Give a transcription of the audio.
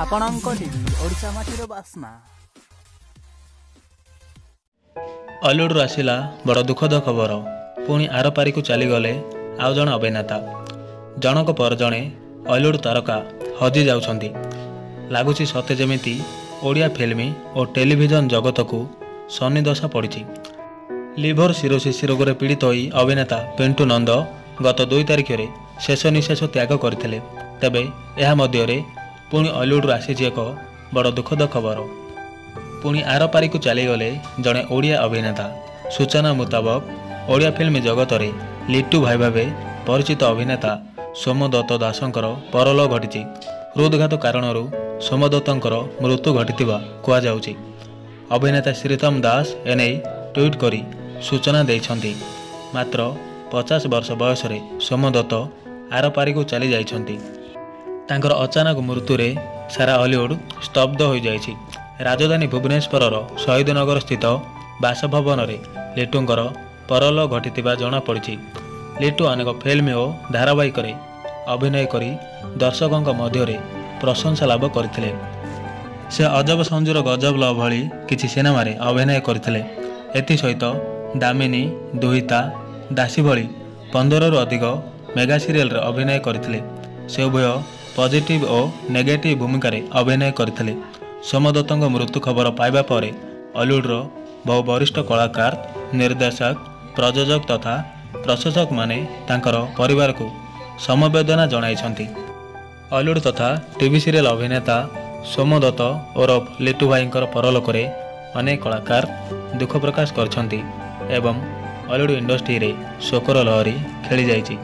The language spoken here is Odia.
ଆପଣଙ୍କ ଟିଭି, ଓଡ଼ିଶା ମାଟିର ବାସ୍ନା। ଅଲିଉଡ଼ରୁ ଆସିଲା ବଡ଼ ଦୁଃଖଦ ଖବର। ପୁଣି ଆରପାରିକୁ ଚାଲିଗଲେ ଆଉ ଜଣେ ଅଭିନେତା। ଜଣକ ପରେ ଜଣେ ଅଲିଉଡ଼ ତାରକା ହଜି ଯାଉଛନ୍ତି। ଲାଗୁଛି ସତେ ଯେମିତି ଓଡ଼ିଆ ଫିଲ୍ମ ଓ ଟେଲିଭିଜନ ଜଗତକୁ ଶନିଦଶା ପଡ଼ିଛି। ଲିଭର ସିରୋସିସ୍ ରୋଗରେ ପୀଡ଼ିତ ହୋଇ ଅଭିନେତା ପିଣ୍ଟୁ ନନ୍ଦ ଗତ 2 ତାରିଖରେ ଶେଷ ନିଃଶ୍ୱାସ ତ୍ୟାଗ କରିଥିଲେ। ତେବେ ଏହା ମଧ୍ୟରେ ପୁଣି ଅଲିଉଡ଼ରୁ ଆସିଛି ଏକ ବଡ଼ ଦୁଃଖଦ ଖବର। ପୁଣି ଆରପାରିକୁ ଚାଲିଗଲେ ଜଣେ ଓଡ଼ିଆ ଅଭିନେତା। ସୂଚନା ମୁତାବକ, ଓଡ଼ିଆ ଫିଲ୍ମ ଜଗତରେ ଲିଟୁ ଭାଇ ଭାବେ ପରିଚିତ ଅଭିନେତା ସୋମଦତ୍ତ ଦାସଙ୍କର ପରଲୋକ ଘଟିଛି। ହୃଦଘାତ କାରଣରୁ ସୋମଦତ୍ତଙ୍କର ମୃତ୍ୟୁ ଘଟିଥିବା କୁହାଯାଉଛି। ଅଭିନେତା ଶ୍ରୀତମ ଦାସ ଏନେଇ ଟ୍ୱିଟ୍ କରି ସୂଚନା ଦେଇଛନ୍ତି। ମାତ୍ର 50 ବର୍ଷ ବୟସରେ ସୋମଦତ୍ତ ଆରପାରିକୁ ଚାଲି ଯାଇଛନ୍ତି। ତାଙ୍କର ଅଚାନକ ମୃତ୍ୟୁରେ ସାରା ଅଲିଉଡ଼ ସ୍ତବ୍ଧ ହୋଇଯାଇଛି। ରାଜଧାନୀ ଭୁବନେଶ୍ୱରର ଶହୀଦନଗର ସ୍ଥିତ ବାସଭବନରେ ଲିଟୁଙ୍କର ପରଲୋକ ଘଟିଥିବା ଜଣାପଡ଼ିଛି। ଲିଟୁ ଅନେକ ଫିଲ୍ମ ଓ ଧାରାବାହିକରେ ଅଭିନୟ କରି ଦର୍ଶକଙ୍କ ମଧ୍ୟରେ ପ୍ରଶଂସା ଲାଭ କରିଥିଲେ। ସେ ଅଜବ ସଞ୍ଜୁର ଗଜବ ଲଭ୍ ଭଳି କିଛି ସିନେମାରେ ଅଭିନୟ କରିଥିଲେ। ଏଥିସହିତ ଦାମିନୀ, ଦୁହିତା, ଦାସୀ ଭଳି 15ରୁ ଅଧିକ ମେଗା ସିରିଏଲରେ ଅଭିନୟ କରିଥିଲେ। ସେ ଉଭୟ ପଜିଟିଭ୍ ଓ ନେଗେଟିଭ୍ ଭୂମିକାରେ ଅଭିନୟ କରିଥିଲେ। ସୋମଦତ୍ତଙ୍କ ମୃତ୍ୟୁ ଖବର ପାଇବା ପରେ ଅଲିଉଡ଼ର ବହୁ ବରିଷ୍ଠ କଳାକାର, ନିର୍ଦ୍ଦେଶକ, ପ୍ରଯୋଜକ ତଥା ପ୍ରଶଂସକମାନେ ତାଙ୍କର ପରିବାରକୁ ସମବେଦନା ଜଣାଇଛନ୍ତି। ଅଲିଉଡ଼ ତଥା ଟିଭି ସିରିଏଲ ଅଭିନେତା ସୋମଦତ୍ତ ଓରଫ ଲିଟୁ ଭାଇଙ୍କର ପରଲୋକରେ ଅନେକ କଳାକାର ଦୁଃଖ ପ୍ରକାଶ କରିଛନ୍ତି ଏବଂ ଅଲିଉଡ଼ ଇଣ୍ଡଷ୍ଟ୍ରିରେ ଶୋକର ଲହରୀ ଖେଳିଯାଇଛି।